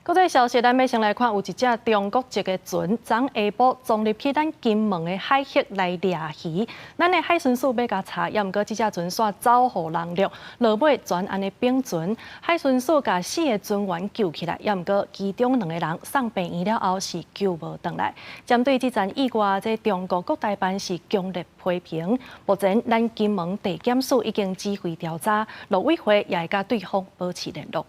國際消息，咱欲先來看，有一隻中國籍的船，昨下晡撞入去咱金門的海域來掠魚。咱的海巡署欲共查，猶毋過這隻船煞走予人掠，落尾全按呢反船。海巡署共四个船員救起來，猶毋過其中兩個人送病院了後是救無轉來。針對這樁意外，這中國國台辦是強烈批評。目前，咱金門地檢署已經指揮調查，陸委會也會佮對方保持聯絡。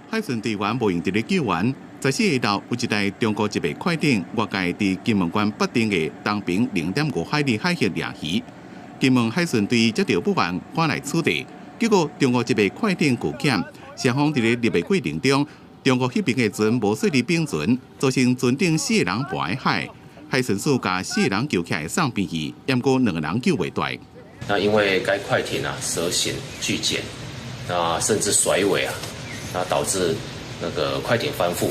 海巡隊員無閒佇咧救援，14下晝有一台中國籍的快艇越界佇金門縣北鎮的東爿0.5海里海域掠魚。金門海巡隊接到報案，趕來處置，結果中國籍的快艇遇險，雙方佇咧獵的過程中，中國彼爿的船無細膩反船，造成船頂四个人跋海。海巡署共四个人救起來送病院，毋過兩个人救袂回來。那因為該快艇啊蛇形巨簡，啊甚至甩尾啊。那導致那個快艇翻覆。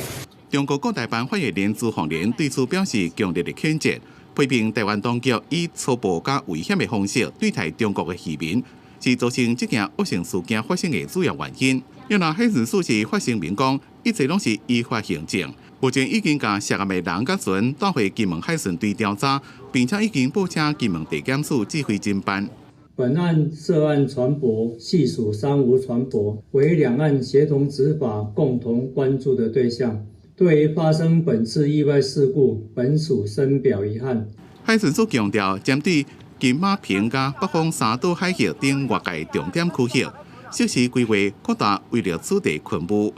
中國國台辦發言人朱鳳蓮對此表示強烈的譴責，批評台灣當局以粗暴佮危險的方式對待中國的漁民，是造成這件惡性事件發生的主要原因。另外，海巡署是發聲明講，一切攏是依法行政，目前已經共涉案的人佮船帶回金門海巡隊調查，並且已經報請金門地檢署指揮偵辦。本案涉案船舶係屬三無船舶，為兩岸協同執法共同關注的對象。對於發生本次意外事故，本署深表遺憾。海巡署強調，針對金馬坪佮北方三島海域等外界重點區域，適時規劃擴大圍力取締勤務，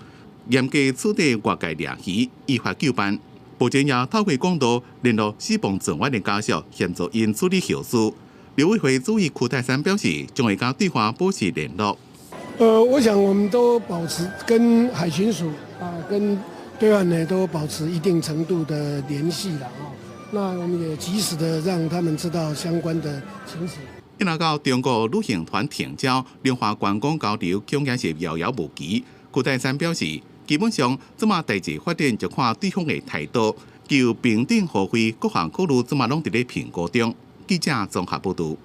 嚴格取締越界掠魚，依法究辦。目前也透過管道聯絡死亡船員的家屬，協助𪜶處理後事。陸委會主委邱太三表示，將會佮對方保持聯絡。我想我們都保持跟海巡署啊，跟對岸呢都保持一定程度的聯繫啦。哦，那我們也及時的讓他們知道相關的情形。一若到中國旅行團停招，兩岸觀光交流恐驚是遙遙無期。邱太三表示，基本上這馬代誌發展就看對方的態度，求平等互惠，各項考慮這馬攏佇咧評估中。記者綜合報導。